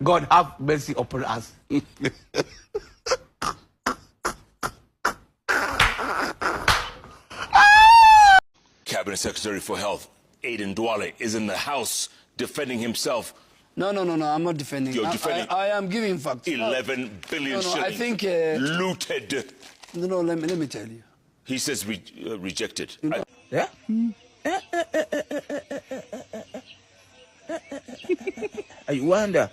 God have mercy upon us. Cabinet Secretary for Health, Aden Duale, is in the House defending himself. No, I'm not defending. You're defending. I am giving facts. 11 billion shillings I think, looted. No, let me tell you. He says rejected. Yeah? I wonder.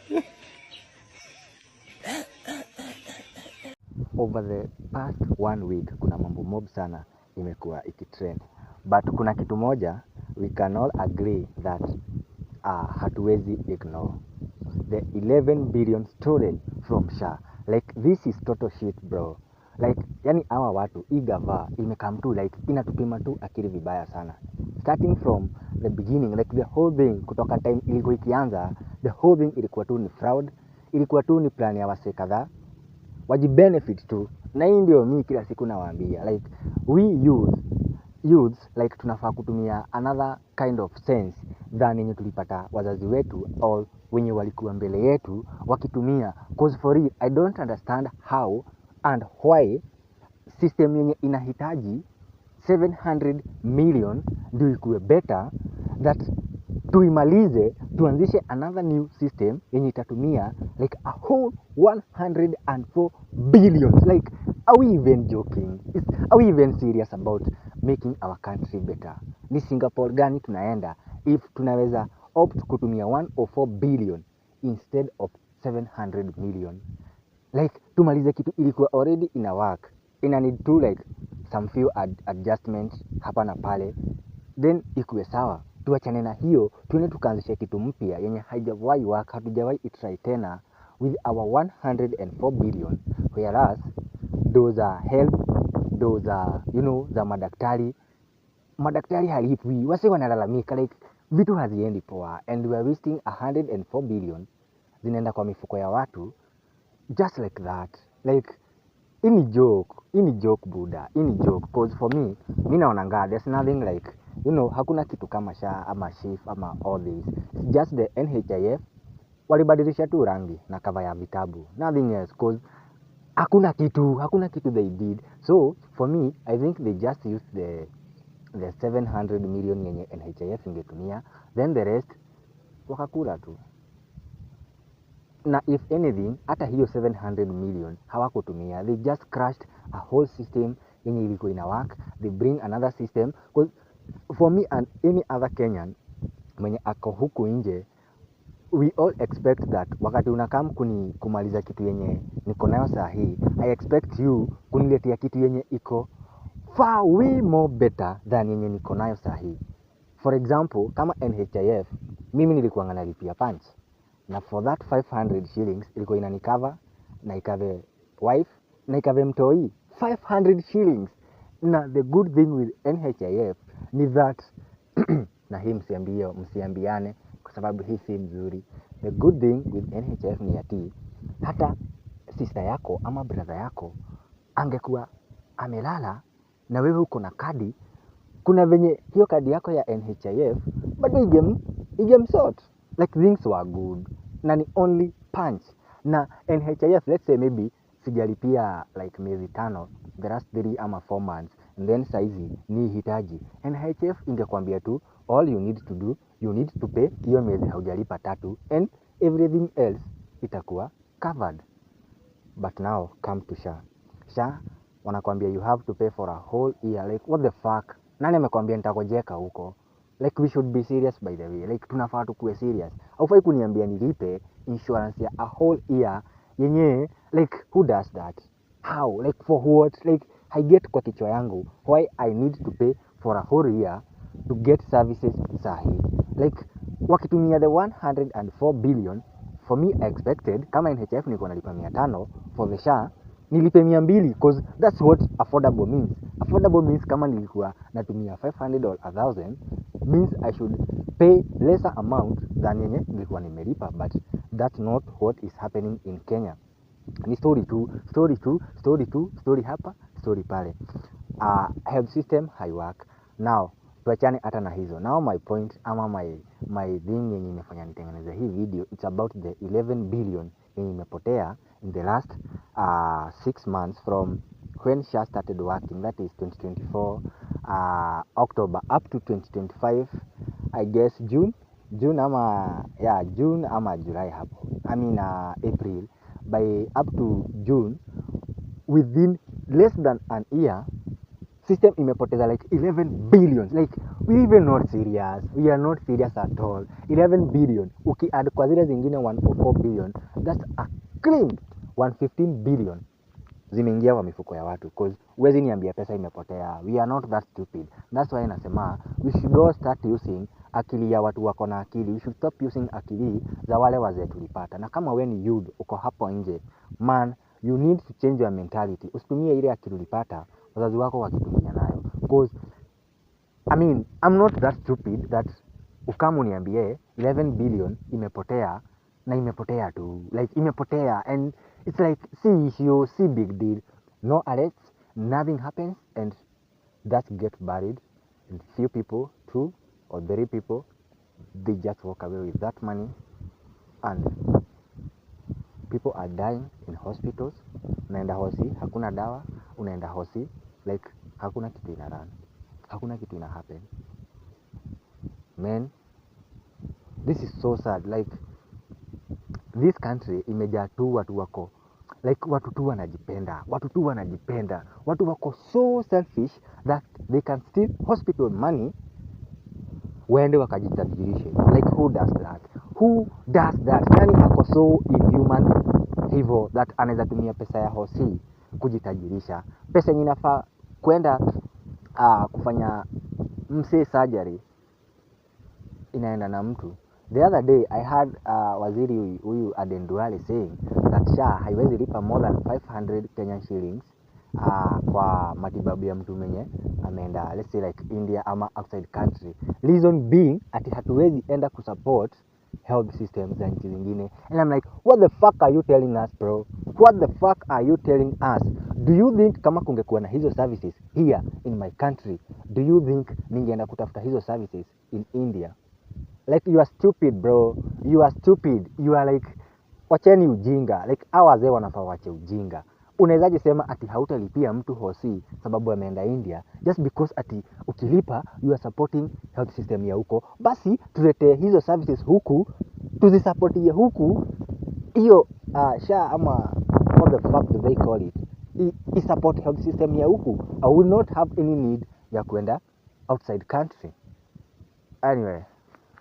Over the past 1 week, kuna mambo mob sana imekuwa ikitrend. But kuna kitu moja, we can all agree that hatuwezi ignore. The 11 billion stolen from SHA. Like, this is total shit, bro. Like, yani hawa watu, igava, imekam tu, like, inatupima tu akili vibaya sana. Starting from the beginning, like the whole thing, kutoka time ilikuwa ikianza, the whole thing ilikuwa tu ni fraud, ilikuwa tu ni plan ya wase kadhaa, wajibenefit tu. Na hii ndio mimi kila siku nawaambia, like, we youths, like, tunafaa kutumia another kind of sense than yenye tulipata wazazi wetu au wenye walikuwa mbele yetu wakitumia. Cause for real, I don't understand how and why system yenye inahitaji 700 million ndio ikuwe better, that tuimalize tuanzishe another new system yenye itatumia like a whole 104 billion. Like, are we even joking? Are we even serious about making our country better? Ni Singapore gani tunaenda if tunaweza opt kutumia 104 billion instead of 700 million? Like, tumalize kitu ilikuwa already ina work, ina need to like some few adjustments hapa na pale, then ikuwe sawa. Tuachane na hiyo, tuende tukaanzisha kitu mpya yenye haijawahi work, hatujawahi itry tena with our 104 billion, whereas those are help, those are, za madaktari halipwi, wase wanalalamika, like, vitu haziendi poa, and we are wasting 104 billion zinaenda kwa mifuko ya watu just like that. Like, ini joke buda, ini joke. Cause for me, mimi naonanga there's nothing like, hakuna kitu kama SHA ama SHIF ama all this. It's just the NHIF walibadilisha tu rangi na cover ya vitabu, nothing else. Cause hakuna kitu they did. So for me, I think they just used the 700 million yenye NHIF ingetumia, then the rest wakakula tu. Na if anything, hata hiyo 700 million hawakutumia, they just crashed a whole system yenye ilikuwa ina work. They bring another system. Because for me and any other Kenyan mwenye ako huku nje, we all expect that wakati unakam kumaliza kitu yenye niko nayo saa hii, I expect you kuniletea kitu yenye iko far way more better than yenye niko nayo saa hii. For example, kama NHIF, mimi nilikuwa nalipia punch, na for that 500 shillings ilikuwa inanikava na ikave wife na ikave mtoi 500 shillings. Na the good thing with NHIF ni that na hii msiambiane kwa sababu hii si mzuri. The good thing with NHIF ni ati hata sister yako ama brother yako angekuwa amelala na wewe uko na kadi, kuna venye hiyo kadi yako ya NHIF bado igemsort. Like, things were good na ni only punch. Na NHIF, let's say maybe sijalipia like miezi 5, the last 3 ama 4 months, and then saizi ni hitaji, NHIF ingekwambia tu all you need to do, you need to pay hiyo miezi haujalipa 3 and everything else itakuwa covered. But now come to SHA wanakwambia you have to pay for a whole year. Like, what the fuck? Nani amekwambia nitakojeka huko? Like, we should be serious by the way. Like, tunafaa tukuwe serious. Haufai kuniambia nilipe insurance ya a whole year yenye, like, who does that? How? Like, for what? Like, I get kwa kichwa yangu why I need to pay for a whole year to get services sahi. Like, wakitumia the 104 billion, for me I expected kama NHIF niko nalipa 500, for the SHA nilipe 200, because that's what affordable means. Affordable means kama nilikuwa natumia 500 or 1000 means I should pay lesser amount than yenye nilikuwa nimelipa, but that's not what is happening in Kenya. Ni story hapa, story pale. Health system high work. Now tuachane hata na hizo. Now my point ama my thing yenye imefanya nitengeneze hii video, it's about the 11 billion yenye imepotea in the last 6 months from when SHA started working, that is 2024 October up to 2025, I guess June ama July hapo, I mean April. By up to June, within less than an year, system imepoteza like 11 billion. Like we even not serious, we are not serious at all. 11 billion ukiadd kwa zile zingine 1.4 billion, that's a clean 115 billion zimeingia kwa mifuko ya watu, because huwezi niambia pesa imepotea. We are not that stupid. That's why nasema we should all start using akili ya watu wako na akili. We should stop using akili za wale wazee tulipata. Na kama we ni youth uko hapo nje, man, you need to change your mentality. Usitumie ile akili ulipata wazazi wako wakitumia nayo, because I mean, I'm not that stupid that ukamu niambie 11 billion imepotea na imepotea tu, like imepotea, and it's like see issue, see big deal, no arrests, nothing happens, and that get buried, and few people, 2 or 3 people, they just walk away with that money, and people are dying in hospitals. Unaenda hosi hakuna dawa, unaenda hosi like hakuna kitu ina run, hakuna kitu ina happen. Man, this is so sad. Like this country imejaa tu watu wako like watu tu wanajipenda, watu wako so selfish that they can steal hospital money waende wakajitajirishe. Like who does that? Nani ako so inhuman hivyo that anaweza tumia pesa ya hosi kujitajirisha, pesa yenye inafaa kwenda kufanya msee surgery inaenda na mtu. The other day I had waziri huyu Aden Duale saying that SHA haiwezi lipa more than 500 Kenyan shillings kwa matibabu ya mtu mwenye ameenda let's say like India ama outside country. Reason being ati hatuwezi enda kusupport health systems za nchi zingine. And I'm like, what the fuck are you telling us, bro? What the fuck are you telling us? Do you think kama kungekuwa na hizo services here in my country, do you think ningeenda kutafuta hizo services in India? Like you are stupid, bro. You are stupid. You are like, wacheni ujinga. Like hawa wazee wanafaa wache ujinga. Unawezaje sema ati hautalipia mtu hosi sababu ameenda India just because ati ukilipa you are supporting health system ya huko? Basi tuletee hizo services huku, tuzisupportie huku. Hiyo SHA ama what the fuck do they call it, I support health system ya huku. I will not have any need ya kwenda outside country. Anyway,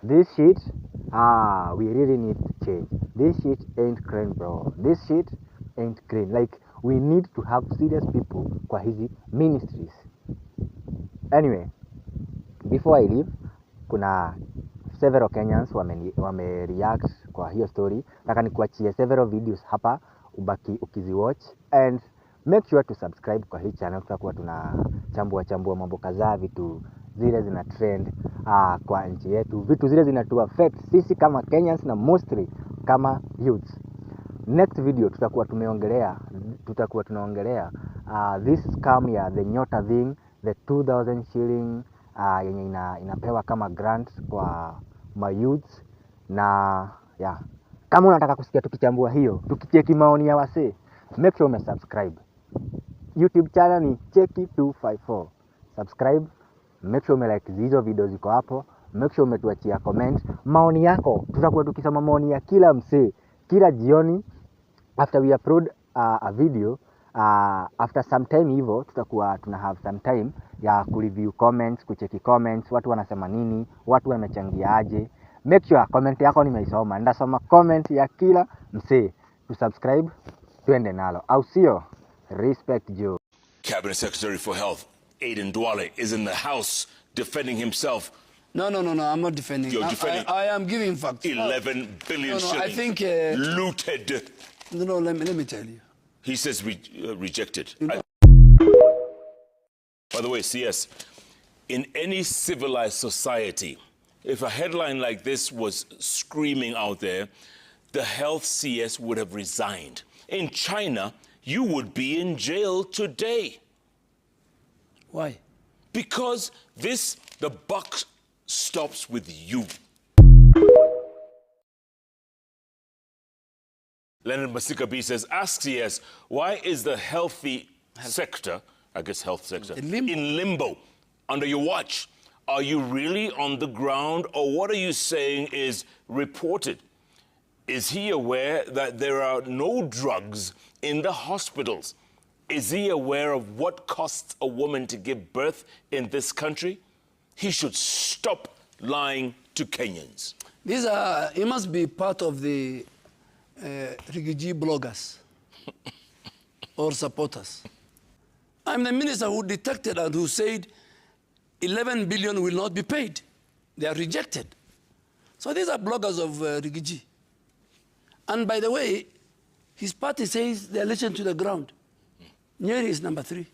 this shit, we really need to change. This shit ain't clean, bro. This shit ain't clean. Like, we need to have serious people kwa hizi ministries. Anyway, before I leave, kuna several Kenyans wame react kwa hiyo story. Nataka nikuachie several videos hapa, ubaki ukiziwatch, and make sure to subscribe kwa hii channel. Tutakuwa tunachambua mambo kadhaa, vitu zile zina trend kwa nchi yetu, vitu zile zinatu affect sisi kama Kenyans na mostly kama youths. Next video tutakuwa tunaongelea this scam ya the Nyota thing, the 2000 shilling yenye inapewa kama grant kwa my youths. Na yeah, kama unataka kusikia tukichambua hiyo, tukicheki maoni ya wasee, make sure umesubscribe. YouTube channel ni Cheki254. Subscribe, make sure umelike hizo video ziko hapo, make sure umetuachia comment maoni yako. Tutakuwa tukisoma maoni ya kila msee kila jioni after we upload a video. After some time hivyo tutakuwa tuna have some time ya kureview comments, kucheki comments, watu wanasema nini, watu wamechangia aje. Make sure comment yako nimeisoma, ndasoma comment ya kila msee. To subscribe, tuende nalo, au sio? Respect Joe. Cabinet Secretary for Health Aden Duale is in the House defending himself. No, I'm not defending. You're defending. I am giving facts. 11 billion shillings I think looted. No, let me tell you. He says rejected. By the way, CS, in any civilized society, if a headline like this was screaming out there, the health CS would have resigned. In China, you would be in jail today. Why? Because the buck stops with you. Leonard Masikabi says, ask CS, why is the healthy sector, I guess health sector, in limbo under your watch? Are you really on the ground, or what are you saying is reported? Is he aware that there are no drugs in the hospitals? Is he aware of what costs a woman to give birth in this country? He should stop lying to Kenyans. He must be part of the Rigiji bloggers or supporters. I'm the minister who detected and who said 11 billion will not be paid. They are rejected. So these are bloggers of Rigiji. And by the way, his party says they listen to the ground. Nyeri is number 3.